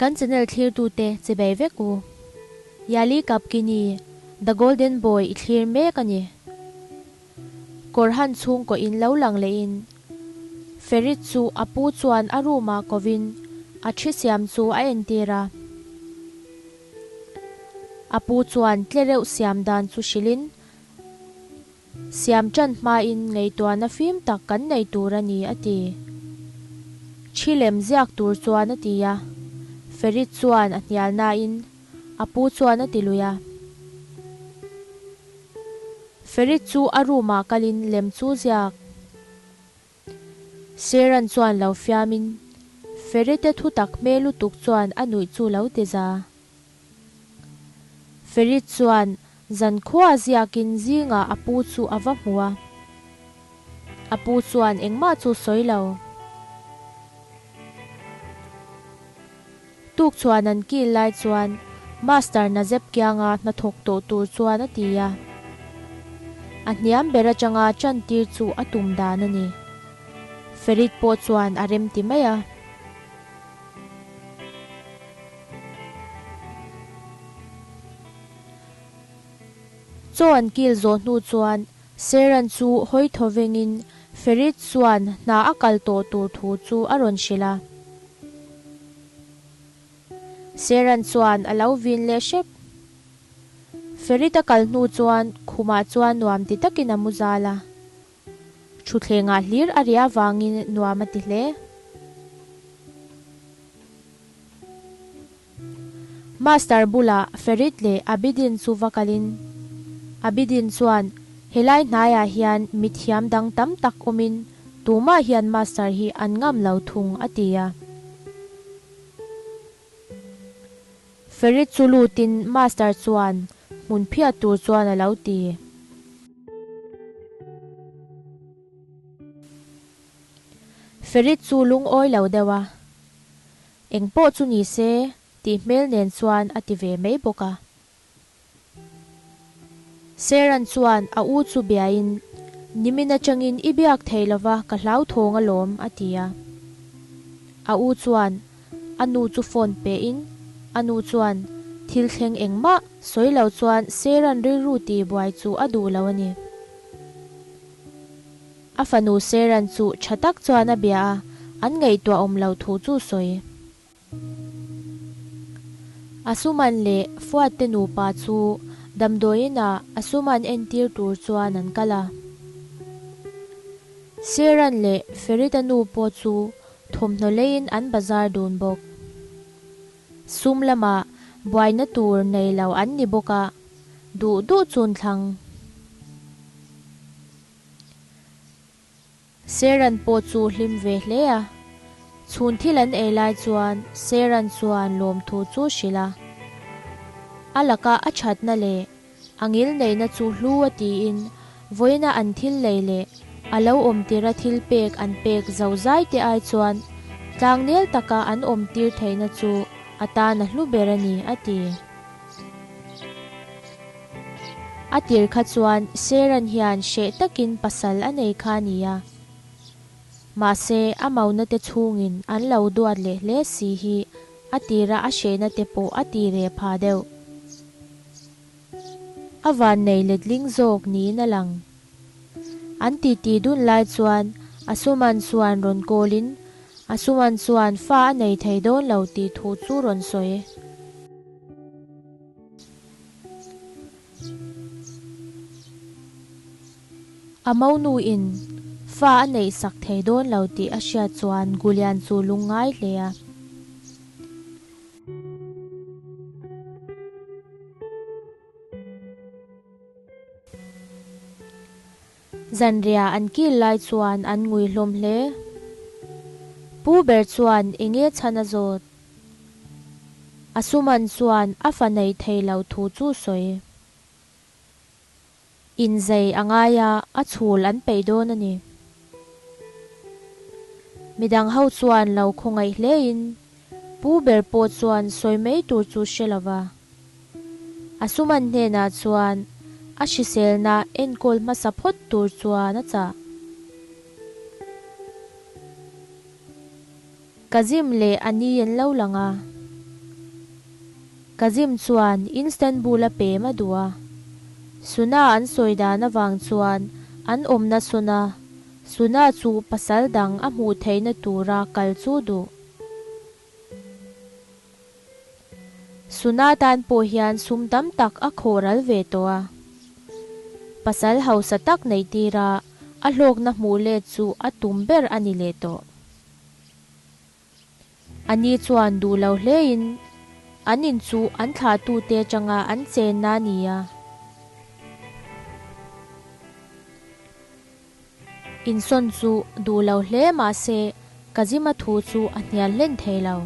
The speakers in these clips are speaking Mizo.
Kan channel thlirtute chibei vek u. Yali Kapkini, The Golden Boy i thlir mek a ni. Kawr han chhungkaw in lo lang lehin Ferit chu a pu chuan a room ah kovin a thi siam chu a entir a. A pu chuan tlereuh siam dan chu hrilhin Siam ṭan hmain ngaihtuahna fim tak kan nei tur a ni, a ti. Ṭhi lem ziak tur chuan a ti a. Ferit chuan a hnial nain a pu chuan a ti lui a. Ferit chu a room ah kalin lem chu ziak. Seran chuan lo fiamin Ferite thutak hmel lutuk chuan a nuih chu lo ti za. Ferit chuan zankhua ziakin zingah a pu chu a va hmu a. A pu chuan engmah chu sawi lo. Tuk chuan an kil lai chuan Master Nazep kianga hnathawk tawh tur chuan a ti a. A hniam ber atanga chantir chu a tum dan a ni. Ferit pawh chuan a rem ti mai a. Chaw an kil zawh hnu chuan Seran chu hawi thaw vengin Ferit chuan hna a kal tawh tur thu chu a rawn hrilh a. Seran chuan a lo vin leh hrep. Ferit a kal hnu chuan khumah chuan nuam ti takin a mu zal a. Thutthlengah hlir a ri avangin nuam a ti hle. Master bulah Ferit leh Abidin chu va kalin, Abidin chuan, Helai hnaiah hian mithiam dang tam tak awmin tumah hian Master hi an ngam lo thung, a ti a. Ferit chu lutin Master chuan hmun phiat tur chuan a lo ti. Ferit chu lungawi lo deuh a. Eng pawh chu ni se tih hmel nen chuan a ti ve mai bawk a. Seran chuan a u chu biain, Nimin atangin i biak thei lova ka hlauthawng alawm, a ti a. A u chuan a nu chu phone pehin a nu chuan thil thleng engmah sawi lo chuan Seran rilru tih buai chu a duh lo a ni. A fanu Seran chu tha tak chuan a bia a, an ngaihtuah awm lo thu chu sawi. Asuman leh Fuat te nupa chu damdawiin ah Asuman entir tur chuan an kal a. Seran leh Ferita nu pawh chu thawmhnaw leiin an bazar dun bawk. Sum lamah buaina tur nei lo an ni bawk a, duh duh chun thlang. Seran pawh chu hlim ve hle a. Chhun thil an ei lai chuan Seran chuan lawmthu chu hrilh a. A laka a thatna leh a ngil neihna chu hlu a tiin vawiina an thil lei leh a lo awm tira thil pek an pek zo zai te ai chuan tlangnel taka an awm tir theihna chu a tan a hlu ber a ni, a ti. A tir kha chuan Seran hian hreh takin pasal a nei kha a ni a. Mahse, a mauna te chhungin an lo duat leh hle si hi a tira a hrehna te pawh a ti reh pha deuh. A vannei letling zawk niin a lang. An titi dun lai chuan Asuman chuan rawn call-in Asuman chuan fa a nei thei dawn lo tih thu chu rawn sawi. A monu in fa a neih sak thei dawn lo tih a hriat chuan Gulian chu lung ngai hle a. Zanriah an kil lai chuan an ngui hlawm hle. Pu ber chuan enge chhan a zawt? Asuman chuan a fa nei thei lo thu chu sawi. Inzei a ngai a, a chhul an peih dawn a ni. Midang ho chuan lo khawngaih hlein Pu ber pawh chuan sawi mai tur chu hre lo va. Asuman hnenah chuan a hriselna enkawl hmasa phawt tur chuan a chah. Kazim leh a ni an lo lang a. Kazim chuan Instanbul a pem a duh a. Suna an sawi dan avang chuan an awmna suna Suna chu pasal dang a hmuh theihna tura kal chu duh. Suna tan pawh hian sum tam tak a khawh ral ve tawh a. Pasal hausa tak neih tira a hlawkna hmuh let chu a tum ber a ni leh tawh. A ni chuan duh lo hlein an in chu an thlahtute atanga an chenna a ni a. Insawn chu duh lo hle mah se Kazima thu chu a hnial hlen thei lo.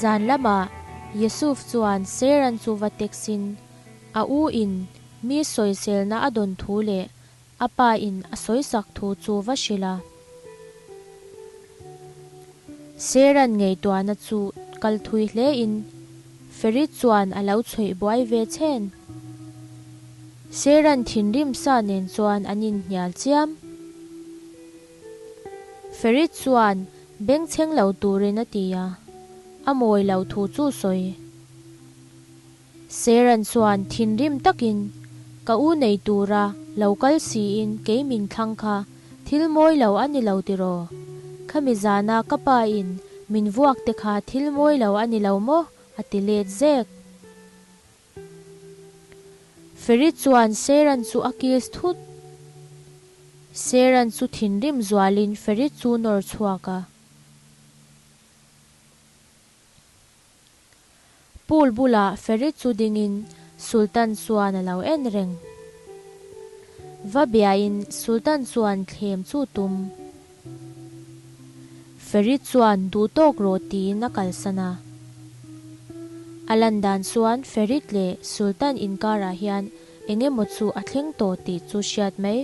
Zan lamah Yusuf chuan Seran chu va text-in a u in mi sawiselna a dawn thu leh a pa in a sawisak thu chu va hrilh a. Seran ngaihtuahna chu kal thui hle in Ferit chuan a lo chhuih buai ve chhen. Seran thinrim sa nen chuan an inhnial chiam. Ferit chuan bengchheng lo turin a ti a, a mawi lo thu chu sawi. Seran chuan thinrim takin, Ka u nei tura lo kal siin kei min thlang kha thil mawi lo a ni lo tiraw? Khami zana ka pa in min vuak te kha thil mawi lo a ni lo maw? a ti let zek. Ferit chuan Seran chu a kiss thut. Seran chu thinrim zualin Ferit chu nawr chhuak a. Pool bulah Ferit chu dingin Sultan chuan a lo en reng. Va biain Sultan chuan thlem chu tum. Ferit chuan duh tawk rawh tiin a kalsan a. A lan dan chuan Ferit leh Sultan inkarah hian eng emaw chu a thleng tawh tih chu hriat mai.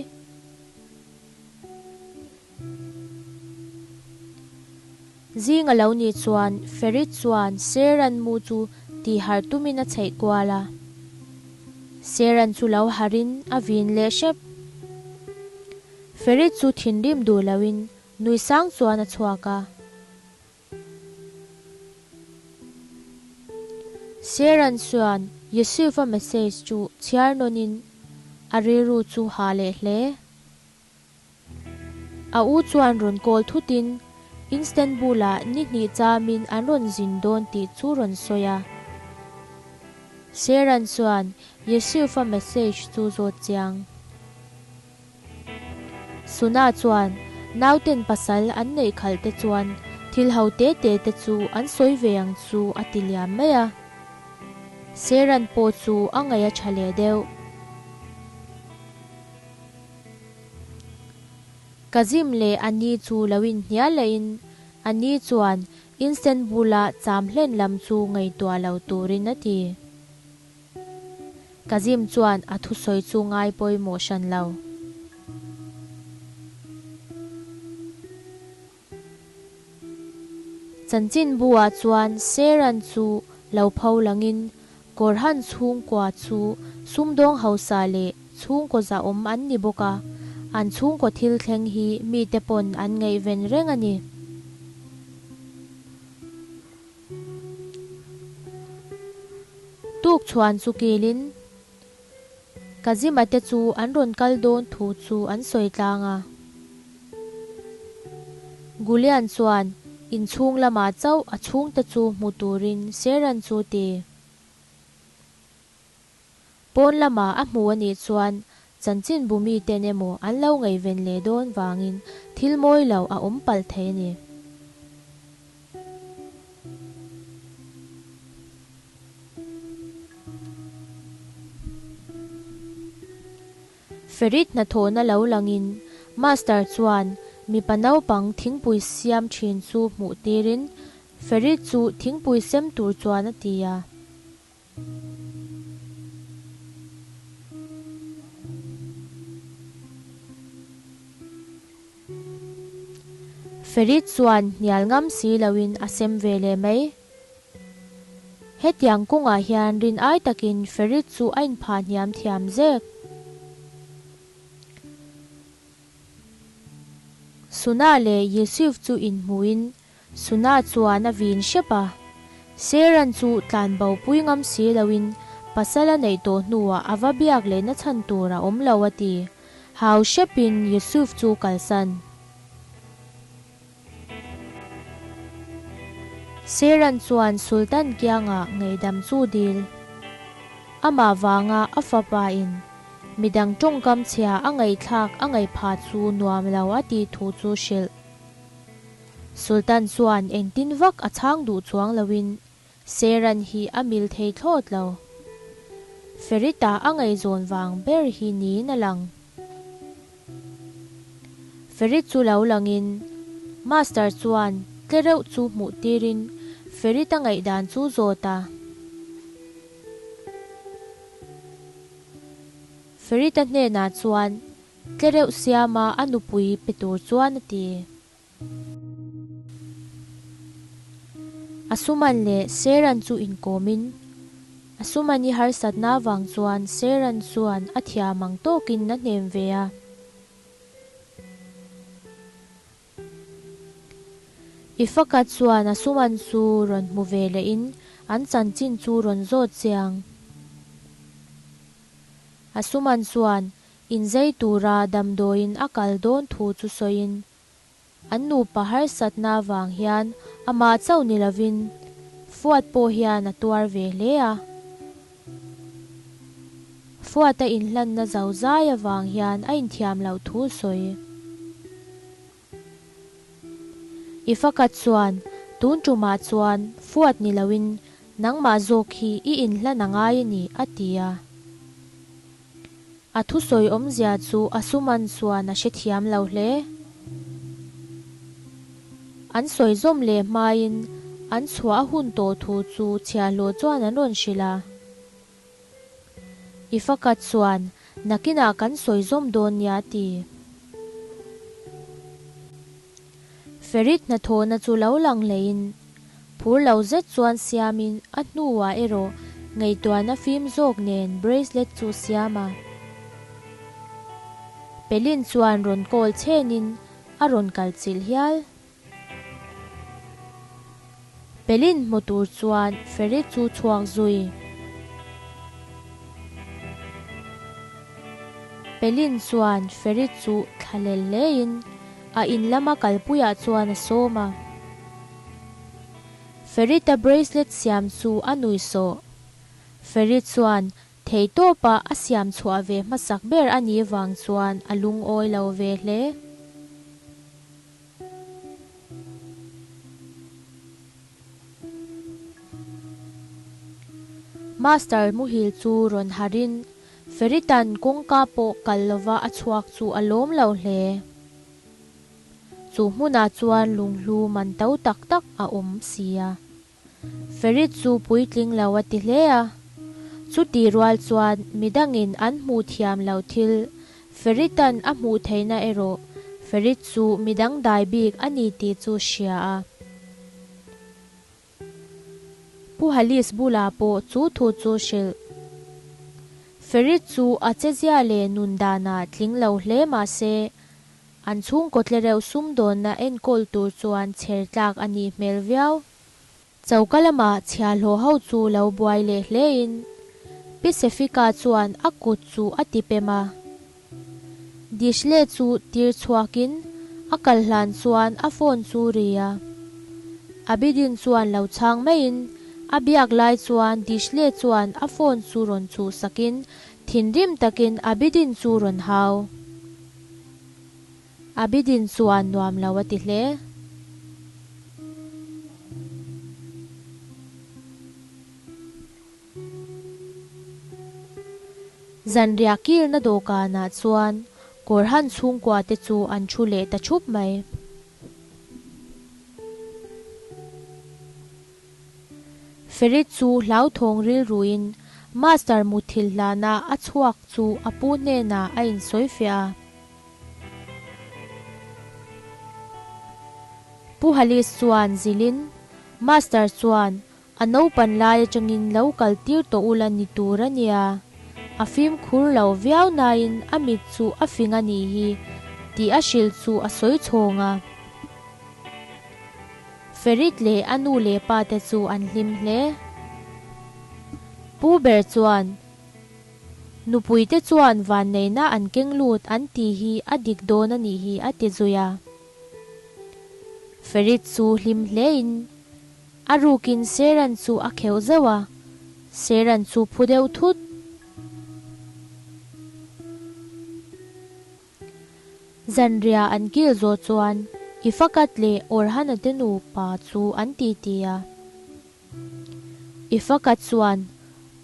Zing a lo nih chuan Ferit chuan Seran mu chu tihharh tumin a chheih kual a. Seran chu lo harhin a vin leh hrep. Ferit chu thinrim duh loin nui sang chuan a chhuak a. Seran chuan Yusuf-a message chu chhiar nawnin a rilru chu ha leh hle. A u chuan rawn call thutin Instanbul-ah ni hnih chamin an rawn zin dawn tih chu rawn sawi a. Seran chuan Yusuf-a message chu zawt chiang. Suna chuan nauten pasal an neih khalh te chuan thil ho te te te chu an sawi ve ang chu a ti liam mai a. Seran pawh chu a ngaih a tha leh deuh. Kazim leh Ani chu lo inhnial lehin Ani chuan Instanbul-a cham hlen lam chu ngaihtuah lo turin a ti. Kazim chuan a thusawi chu ngai pawimawh hran lo. Chanchinbu-ah chuan Seran chu lo pho langin Kawrhan chhungkua chu sumdawng hausa leh chhungkaw zahawm an ni bawk a, an chhungkaw thil thleng hi mite pawn an ngaihven reng a ni. Tuk chhuan chu kilin Kazima te chu an rawn kal dawn thu chu an sawi tlang a. Gulian chuan inchhung lamah chauh a chhungte chu hmu turin Seran chu ti. Pawn lamah a hmu a nih chuan chanchinbu miten emaw an lo ngaihven leh dawn vangin thil mawi lo a awm palh thei a ni. Ferit hnathawhna lo langin Master chuan mipa naupang thingpui siam thin chu hmuh tirin Ferit chu thingpui sem tur chuan a ti a. Ferit chuan hnial ngam si loin a sem ve leh mai. Hetiang kawngah hian rin ai takin Ferit chu a inphah hniam thiam zek. Suna leh Yusuf chu inhmuhin Suna chuan a vin hrep a. Seran chu tlanbo pui ngam si loin pasal a neih tawh hnuah a va biak lehna chhan tur a awm lo a ti. Hau hrepin Yusuf chu kalsan. Seran chuan Sultan kiangah ngaihdam chu dil. Amah vanga a fapa in midang tawngkam chhia a ngaihthlak a ngaihpha chu nuam lo a tih thu chu hrilh. Sultan chuan engtin vak a chhang duh chuang loin Seran hi a mil thei thlawt lo. Ferita a ngaihzawn vang ber hi niin a lang. Ferit chu lo langin Master chuan tle reuh chu hmuh tirin Ferit a ngaihdan chu zawt a. Ferit-a hnenah chuan tle reuh siama a nupui pe tur chuan a ti. Asuman leh Seran chu inkawmin Asumani harsatna avang chuan Seran chuan a thiam ang tawkin a hnem ve a. Ifaka chuan Asuman chu rawn hmu ve lehin an chanchin chu rawn zawt chiang. Asuman chuan inzei tura damdawiin a kal dawn thu chu sawiin An nupa harsatna avang hian amah chauh ni lovin Fuat pawh hian a tuar ve hle a. Fuat a inhlanna zo zai avang hian a inthiam loh thu sawi. I fakat chuan tun tumah chuan Fuat ni loin nangmah zawk hi i inhlan a ngai a ni a ti a. A thusawi awmzia chu a suman chuan a hrethiam lo hle. An sawi zawm leh hmain an chhuah a hun tawh thu chu chhiahhlawh chuan an rawn hrilh a. I fakat chuan nakinah kan sawi zawm dawn nia a ti. Ferit hnathawhna chu lo lang hlein phur lo zet chuan siamin a hnuah erawh ngaihtuahna fim zawk nen bracelet chu siam a. Pelin chuan rawn call chhenin a rawn kal chilh hial. Pelin hmu tur chuan Ferit chu chhuak zui. Pelin chuan Ferit chu thlalel hlein a in lama kalpuiah chuan a sawm a. Ferit-a bracelet siam chu a nui sawh. Ferit chuan theihtawpa a siam chhuah ve hmasak ber a nih vang chuan a lungawi lo ve hle. Master muhil chu rawn harin Feritan kawngka pawh kal lova a chhuak chu a lawm lo hle. Chu hmunah chuan lunghlu man to tak tak a awm si a. Ferit chu puitling lo a ti hle a. Chuti rual chuan midangin an hmuh thiam lo thil Feritan a hmuh theihna erawh Ferit chu midang dai bik a ni tih chu hria a. Pu Halis bulah pawh chu thu chu hrilh. Ferit chu a chezia leh nun danah tling lo hle mah se, an chhungkaw tlereuh sumdawnna enkawl tur chuan chher tlak a nih hmel viau. Choka lamah chhiahhlawh ho chu lo buai leh hlein Pi Sefika chuan a kut chu a ti pem a. Dishle chu tir chhuakin a kal hlan chuan a phone chu ri a. Abidin chuan lo chhang maiin a biak lai chuan Dishle chuan a phone chu rawn chhuh sakin thinrim takin Abidin chu rawn hau. Abidin chuan nuam lo a ti hle. Zanriah kilna dawhkanah chuan Kawrhan chhungkua te chu an thu leh ta thup mai. Ferit chu hlauthawng rilruin Master muthilh hlana a chhuak chu a pu hnenah a insawi fiah a. Pu Halis chuan zilhin Master chuan A naupan lai atangin lo kal tir tawh ula ni tur a nia. A fimkhur lo viau nain a mit chu a fing a nih hi tih a hrilh chu a sawi chhawng a. Ferit leh a nu leh pa te chu an hlim hle. Pu ber chuan, Nupui te chuan vanneihna an keng lut an tih hi a dik dawn a nih hi a ti zui a. Ferit chu hlim hlein a rukin Seran chu a kheuh zauh a, Seran chu phu deuh thut. Zanriah an kil zawh chuan Ifakat leh Orhana te nupa chu an titi a. Ifakat chuan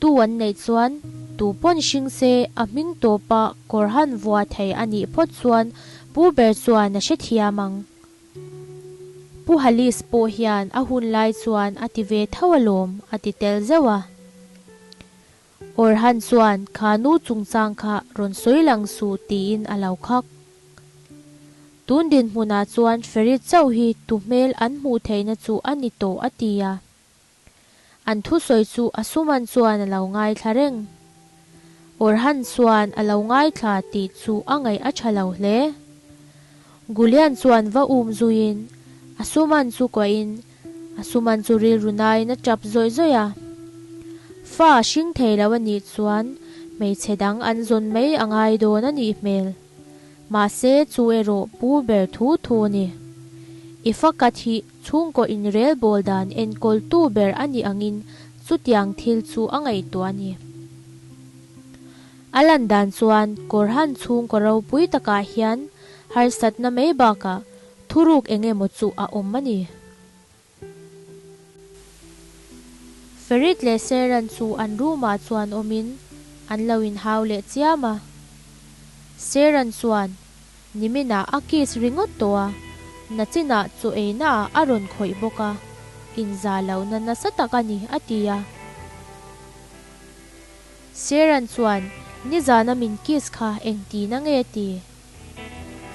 tu an neih chuan tu pawn hring se a hming tawpa Korhan vua thei a nih phawt chuan pu ber chuan a hrethiam ang. Pu Halis pawh hian a hun lai chuan a ti ve tho alawm a ti tel zeuh a. Orhan chuan kha nu chungchang kha rawn sawi lang suh tiin a lo khak. Tun dinhmunah chuan Ferit chauh hi tu hmel an hmuh theihna chu a ni tawh a ti a. An thusawi chu Asuman chuan a lo ngaithla reng. Orhan chuan a lo ngaithla tih chu a ngaih a tha lo hle. Gulian chuan va um zuiin Asuman chu kuahin Asuman chu rilru nain a tap zawih zawih a. Fa a hring thei lo a nih chuan hmeichhe dang an zawn mai a ngai dawn a nih hmel. Mahse chu erawh pu ber thu thu a ni. I fakat hi chhungkaw inrelbawl dan enkawltu ber a nih angin chutiang thil chu a ngaihtuah a ni. A lan dan chuan Kawrhan chhungkaw ropui takah hian harsatna mai bakah Thuruk eng emaw chu a awm a ni. Ferit leh Seran chu an room ah chuan awmin an lo inhau leh chiam a. Seran chuan niminah a kiss ringawt tawh a, nachinah chaw eina ah a rawn khawih bawk a, inzah lohna nasa tak a ni a ti a. Seran chuan nizana min kiss kha engtina nge ti?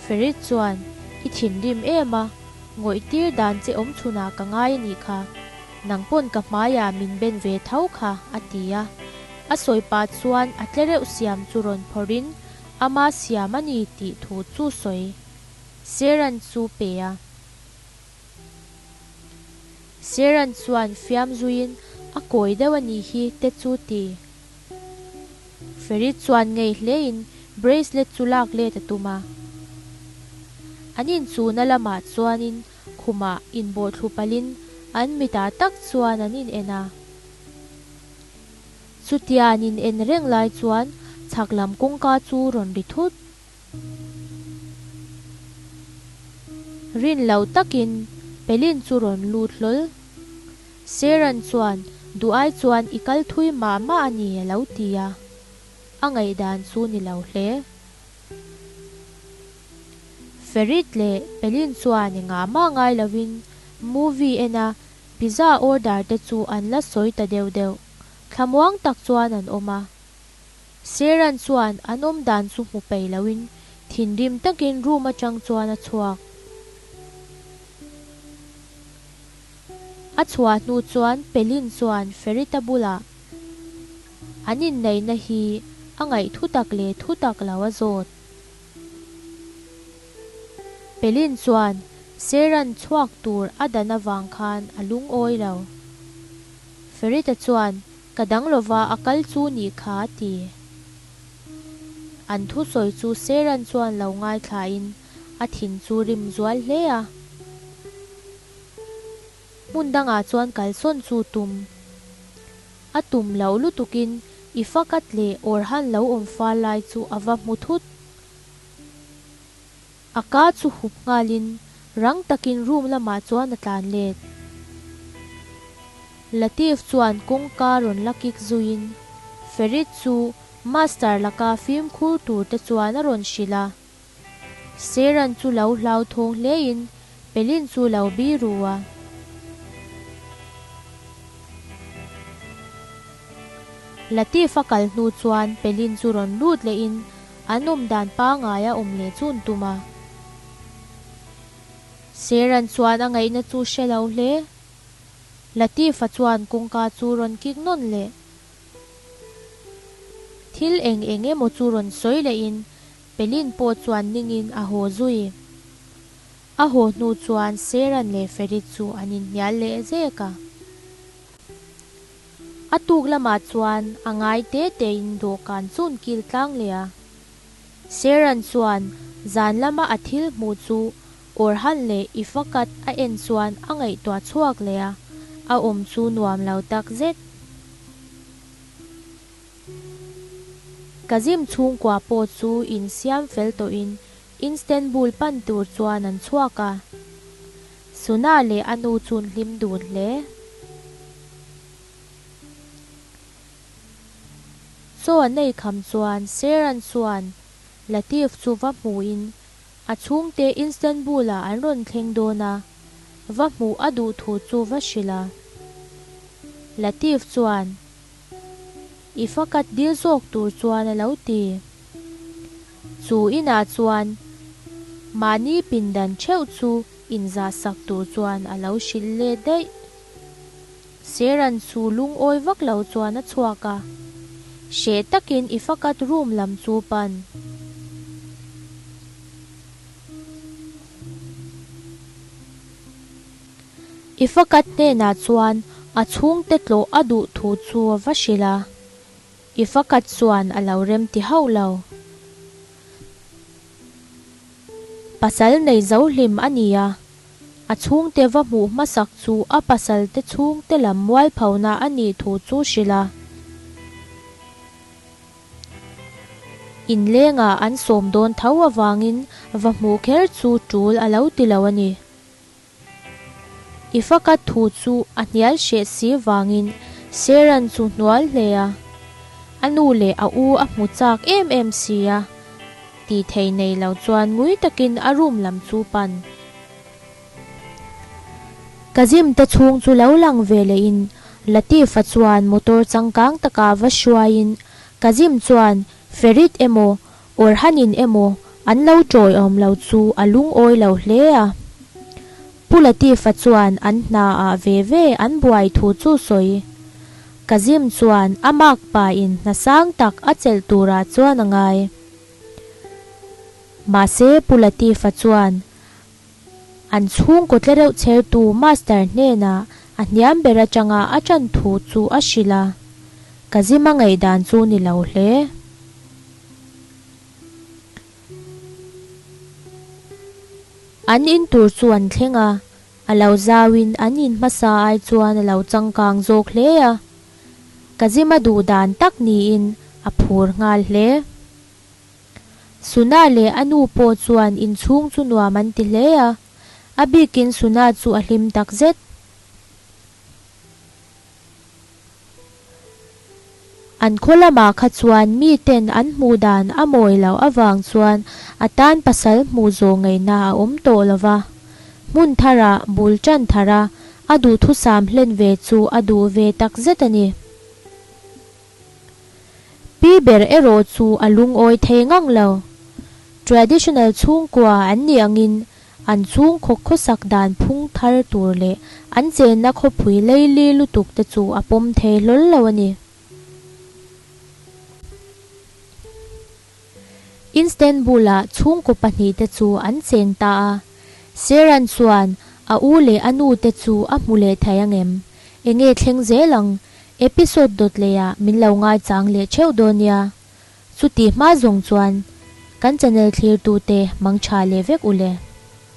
Ferit chuan, I thinrim em a, ngawih tir dan che awm chhunah ka ngai a nih kha, nang pawn ka hmaiah min ben ve tho kha, a ti a. A sawi pah chuan a tle reuh siam chu rawn phawrhin ama siam a ni tih thu chu sawi Seran chu pe a. Seran chuan fiam zuiin a kawi deuh a nih hi te chu ti. Ferit chuan ngei hlein bracelet chu lak let a tum a. An inchuna lamah chuanin khumah inbawhthlu palhin an mitah tak chuan an in en a. Chutia an in en reng lai chuan chhak lam kawngka chu rawn ri thut. Rin lo takin Pelin chu rawn lut hlawl. Seran chuan duh ai chuan i kal thui mah mah a ni a lo ti a, a ngaihdan chu ni lo hle. Ferit leh Pelin chuan engah mah ngai lovin movie en a pizza order te chu an la sawi ta deuh deuh. Thlamuang tak chuan an awm a. Seran chuan an awm dan chu hmu peih loin thinrim takin room atang chuan a chhuak. A chhuah hnu chuan Pelin chuan Ferita bulah an inneihna hi a ngaih thutak leh thutak lo a zawt. Pelin chuan Seran chhuak tur a dan avang khan a lungawi lo. Ferita chuan Ka dang lova a kal chu nih kha a ti. An thusawi chu Seran chuan lo ngaithlain a thin chu rim zual hle a. Hmun dangah chuan kalsawn chu tum. A tum loh lutukin i fakat leh Orhan lo awm fal lai chu a va hmu thut. A ka chu hup nghalin rang takin room lamah chuan a tlan let. Latif chuan kawngka rawn la kik zuiin Ferit chu Master laka fimkhur tur te chuan a rawn hrilh a. Seran chu lo hlauthawng hlein Pelin chu lo biru a. Latif a kal hnu chuan Pelin chu rawn lut lehin an awm dan pangngai a awm leh chu an tum a. Seran chuan a ngaihna chu hre lo hle. Latif-a chuan kawngka chu rawn kik nawn leh. Thil eng eng emaw chu rawn sawi lehin. Pelin pawh chuan ningin a haw zui. A haw hnu chuan Seran leh Ferit chu an inhnial leh zek a. A tuk lamah chuan a ngai te tein dawhkan chu an kil tlang leh a. Seran chuan zan lama a thil hmuh chu Orhan leh Ifakat a en chuan a ngaihtuah chhuak leh a, a awm chu nuam lo tak zet. Kazim chhungkua pawh chu insiam fel tawhin Instanbul pan tur chuan an chhuak a. Suna leh a nu chu an hlim dun hle. Chaw an ei kham chuan Seran chuan Latif chu va hmuhin a chhungte Instanbul-ah an rawn thleng dawn a, va hmuh a duh thu chu va hrilh a. Latif chuan. I fakat dil zawk tur chuan a lo ti. Chu inah chuan mahni pindan theuh chu inzah sak tur chuan a lo hrilh let daih. Seran chu lungawi vak lo chuan a chhuak a, hreh takin i fakat room lam chu pan. I fakat hnenah chuan a chhungte tlawh a duh thu chu a va hrilh a, i fakat chuan a lo rem ti hauh lo. Pasal nei zo hlim a ni a, a chhungte va hmuh hmasak chu a pasalte chhungte lam mualphona a nih thu chu hrilh a. Inlengah an sawm dawn tho avangin va hmuh kher chu tul a lo ti lo a ni. I faka thu chu a hnial hreh si vangin Seran chu hnual hle a, a nu leh a u a hmu chak em em si a, tih thei nei lo chuan ngui takin a room lam chu pan. Kazim te chhung chu lo lang ve lehin Latifa chuan motor changkang takah va hruaiin Kazim chuan Ferit emaw Orhanin emaw an lo ṭawiawm lo chu a lungawi lo hle a. Pu Latifa chuan an hnaah ve ve an buai thu chu sawi. Kazim chuan a makpain hna sang tak a chelh turah chuan a ngai. Mahse Pu Latifa chuan an chhungkaw tlereuh chhertu master hnenah a hniam ber atanga a ṭan thu chu a hrilh a. Kazim a ngaihdan chu ni lo hle. An in tur chu an thleng a, a lo zauin an in hmasa ai chuan a lo changkang zawk hle a. Kazim a duh dan tak niin a phur nghal hle. Suna leh a nu pawh chuan inchhung chu nuam an ti hle a, a bikin Suna chu a hlim takzet. An khaw lamah kha chuan miten an hmuh dan a mawi loh avang chuan a tan pasal hmuh zawh ngaihna a awm tawh lo va. Hmun thara bul tan thara a duhthusam hlen ve chu a duh ve tak zet a ni. Pi ber erawh chu a lungawi thei ngang lo. Traditional chhungkua an nih angin An chhungkhaw khawsak dan phung thar tur leh an chenna khawpui leili lutuk te chu a pawm thei hlawl lo a ni. Instanbul-ah chhungkaw pahnihte chu an cheng ta a. Seran chuan a u leh a nu te chu a hmu leh thei angem? Enge thleng zel ang? Episode dawt lehah min lo ngaichang leh theuh dawn nia. Chuti hma zawng chuan kan channel thlirtute mangtha leh vek u le.